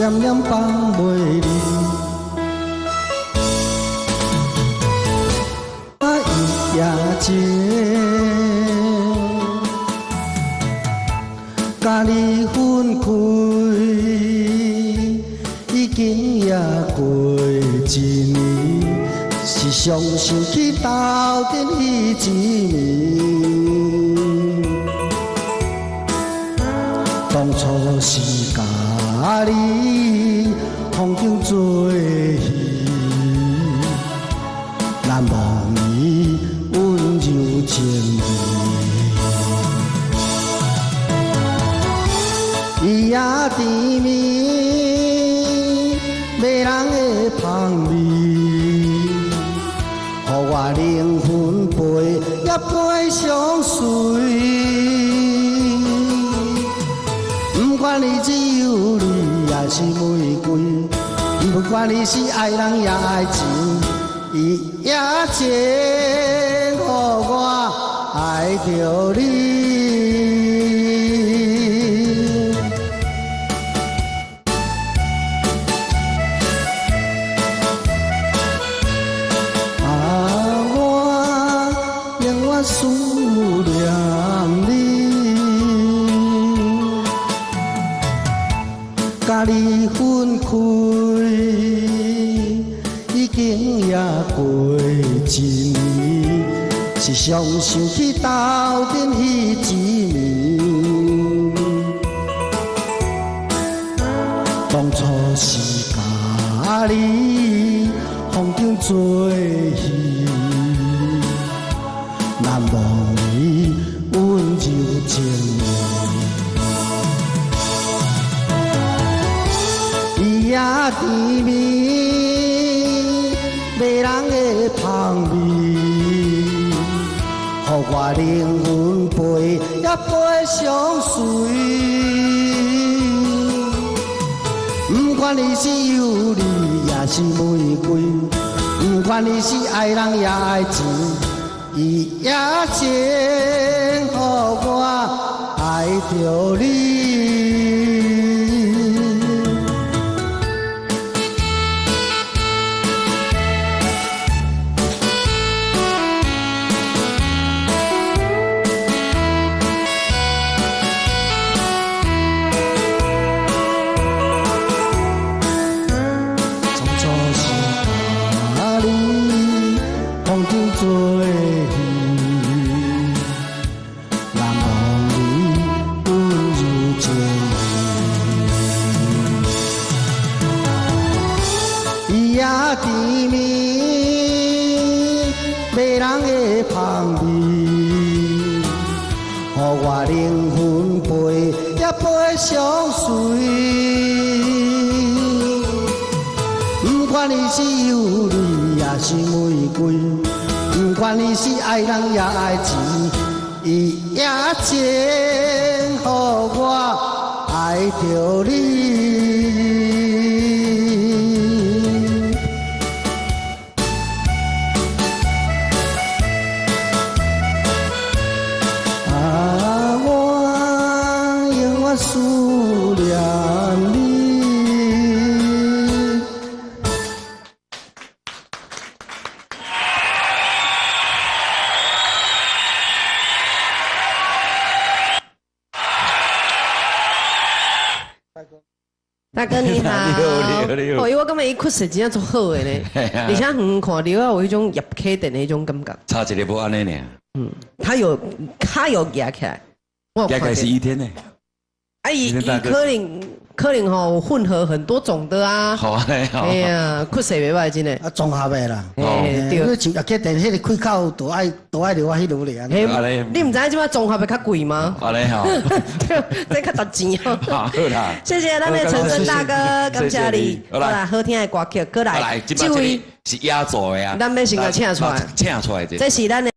念念放袂离。一夜情，佮你分开，已經也過一年，是常想起鬥陣彼一暝。當初是佮你風景做戲，難忘你溫柔情意。伊也甜蜜，迷人的香味，予我靈魂飛也飛相隨。不管你是尤利抑是玫瑰，不管你是愛人抑愛錢，伊也情予我愛著你。啊，我永遠思念你，佮你分開，已經也過一年，是常想起鬥陣彼一暝。當初是佮你風景做戲，難忘你溫柔情意。伊也甜蜜，迷人的香味，予我靈魂飛也飛相隨。不管你是尤利抑是玫瑰，不管你是愛人抑愛錢，伊也情予我愛著你。當初是佮你風景做戲，難忘你溫柔情意。伊也甜蜜，迷人的香味，予我靈魂飛也飛相隨。不管你是尤利抑是玫瑰，不管你是愛人抑愛錢，伊也情予我愛著你。啊，我永遠思念你。大哥你好，你好。哦，我感覺伊氣勢真正足好的呢，而且遠看著有彼種葉啟電的彼種感覺。差一个無按呢爾。嗯，他有舉起來，我有舉起來是一天呢。啊，伊可能吼混合很多種的啊。好啊，哎呀，氣勢袂歹真的。啊，綜合的啦。哦，對。你像葉啟電彼个開口，都愛留我彼落嚟啊。你毋知影這擺綜合的較貴嗎？按呢吼。對，這較值錢哦。好啦。謝謝咱的陳昇大哥，感謝你。好啦，好聽的歌曲，閣來。這位是壓軸的啊。咱欲先共請出來。請出來。這是咱的。